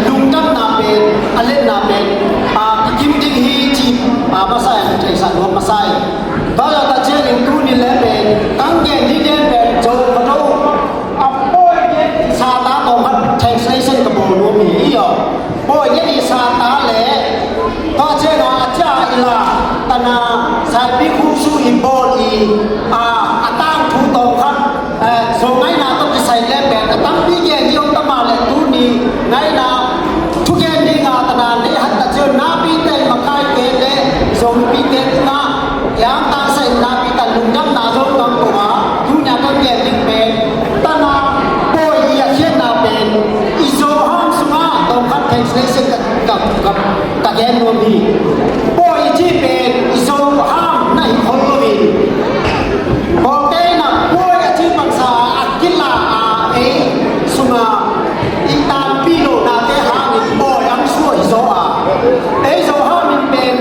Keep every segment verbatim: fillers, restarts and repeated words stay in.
lungdamna pen, a letna pen, a, kikim ding hi ci, a, masa in, theihsa nuam masa in. Tua zah tak ciangin tuni le pen, kang gen ding den pen, zo ka do. A pawi gen sata tawm khat translation ka bawl nuam hi, i aw. Pawi gen i sata le, tua ciangin a cia i la, tana, saipi khusu i bawl i, a, a tangthu tawm khat, eh, Zo ngaina tawh kisai le pen a tampi gen hi om ta mah leh tuni ngaina thugen ding a tana nei hat ta ciang napite makaite le Zomipite tungah i angtangsa in napite lungdamna Zogam tungah tuni a kan gen ding pen tana pawi i a khiatna pen i Zo ham sungah tawm khat translation ka, ka, ka, ka gen nuam hi. Pawi i cih pen i Zo ham na hi khol lo in Kawlte'n a pawi a cih bangsa a kila a ei sungah i tanpih lohnate hangin pawi ang suah hi zaw a, ei Zo ham in pen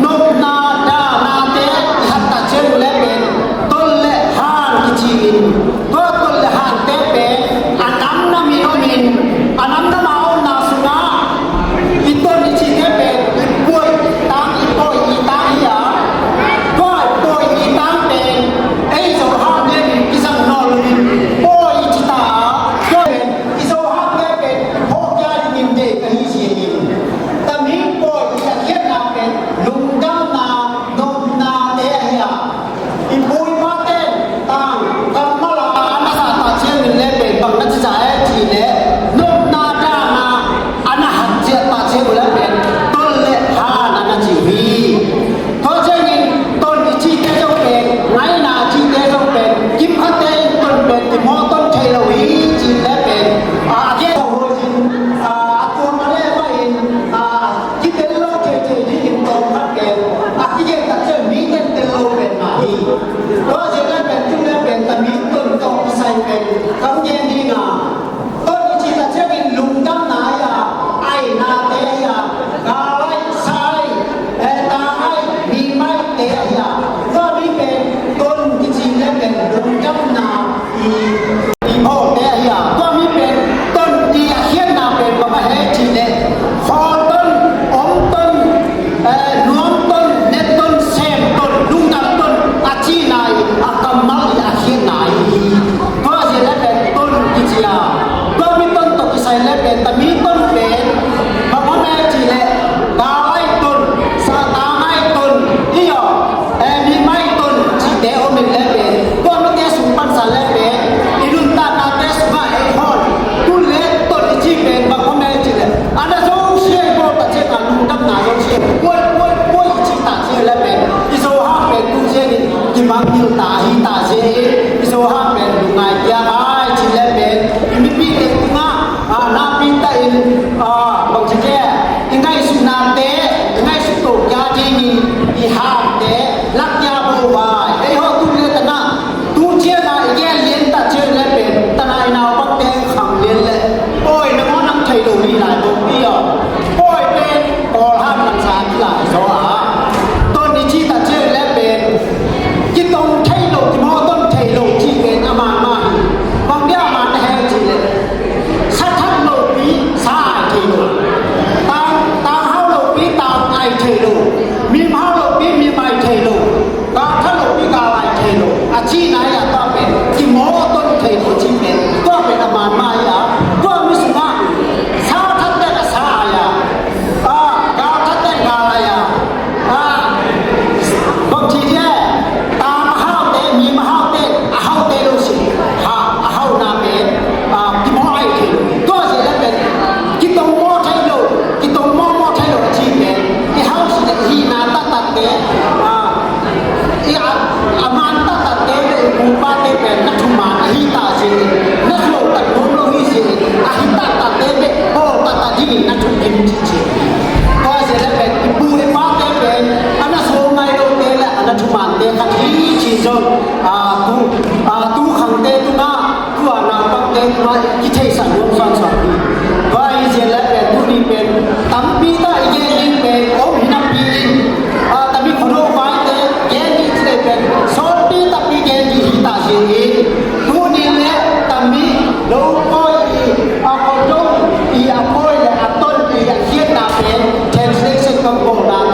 nopna danate i hat tak ciang uh le pen tol le han kici in, tua tol le hante pen a namnam in om in, a namnam a omna sungah i ton i cihte pen i pua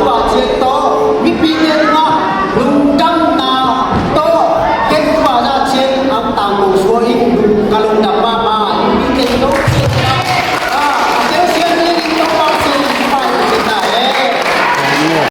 Ciat tawh mipite tungah lungdamna tawh ken tua zah ciat ang tangko suah in ka lungdam mah.